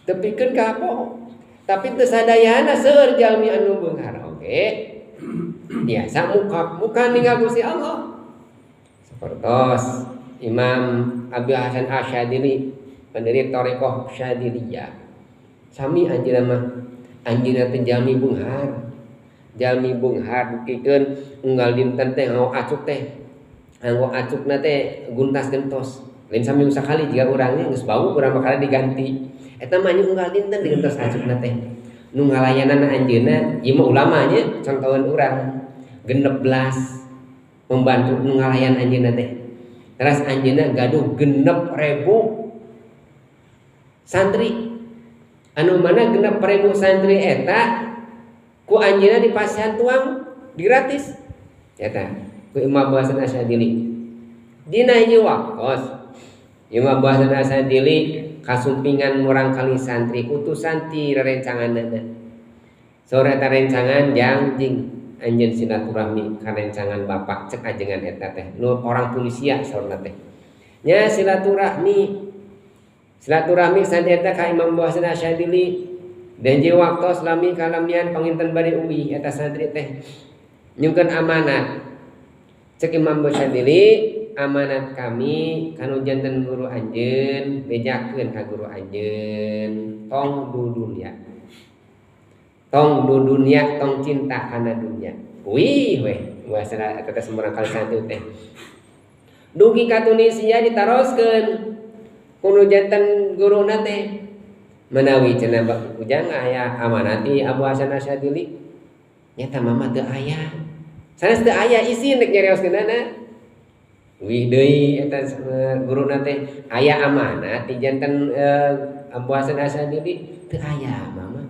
Tepikeun ka poho. Tapi teu sadayana seueur jalmi anu beunghar oge. Biasa muka ninggal Gusti Allah. Sapertos Imam Abi Hasan Asy-Syadzili, pendiri Thariqah Syadziliyah. Sami anjeunna mah, anjeunna teh jalmi beunghar. Jalmi beunghar dugikeun unggal dinten teh nganggo acuk teh. Nganggo acukna teh guntas gentos. Lain saminggu sakali jiga urang nya geus bau urang bakal diganti. Eta mah nya unggal dinten digentos acukna teh. Nu ngalayanana anjeunna ieu mah ulama nya contohan urang 16 pembantu nu ngalayan anjeunna teh. Teras anjeunna gaduh 6.000 santri. Anu mana 6.000 santri eta ku anjeunna dipasihan tuang gratis. Eta ku Imam Abu Hasan Asy-Syadzili. Dina hiji waktos Imam Abu Hasan Asy-Syadzili kasumpingan murang kali santri utusan ti rerencanganna. Sore eta rencangan jang jing anjeun silaturahmi ka rencangan bapak cek ajengan eta teh nu orang Tunisia saurna teh. Nya silaturahmi. Silaturahmi santri eta ka Imam Abu Hasan Asy-Syadzili. Dan je waktos lami kalamian panginten bade uwi eta santri teh nyungkeun amanat. Cek Imam Abu Syadzili, amanat kami kanu janten guru anjeun bejakeun ka guru anjeun tong du dunya. Tong du dunya, tong cinta kana dunya. Wih weh, bahasa eta teh sembarang kali santri teh. Dugi ka Tunisia ditaroskeun kuno janten guruna teh. Menawi cenah ujang aya amanat ti Abu Hasan Asy-Syadzili. Nyata mama teu aya. Sanes teu aya isin rek nyarioskeunana. Wih deui eta guruna teh aya amanat ti janten Abu Hasan Asy-Syadzili teu aya mama.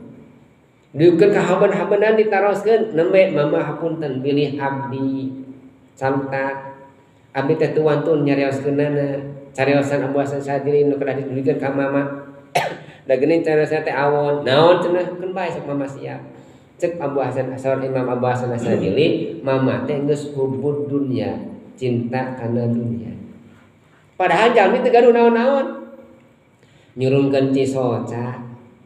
Diukeun ka haben-habenan ditaroskeun nembe mama hapunten bilih abdi camta abdi teh teu wantun nyarioskeunana. Cariosan Abu Hasan Asy-Syadzili nu kedah didugikeun ka mama. Da geuning cariosan teh awon. Naon cenah keun bae sok mama siap. Cek Abu Hasan Asy-Syadzili, Imam Abu Hasan Asy-Syadzili, mama teh geus hubud dunya, cinta kana dunya. Padahal jalmi teu gaduh naon-naon. Nyurungkeun cisoca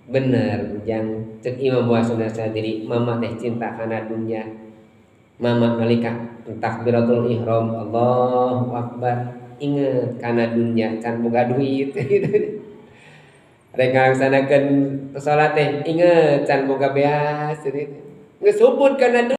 bener ujang cek Imam Abu Hasan Asy-Syadzili, mama teh cinta kana dunya. Mama nalika takbiratul ihram Allahu akbar inget kana dunya can boga duit. Rek ngalaksanakeun salat teh inget can boga beas gitu. Geus hubud kana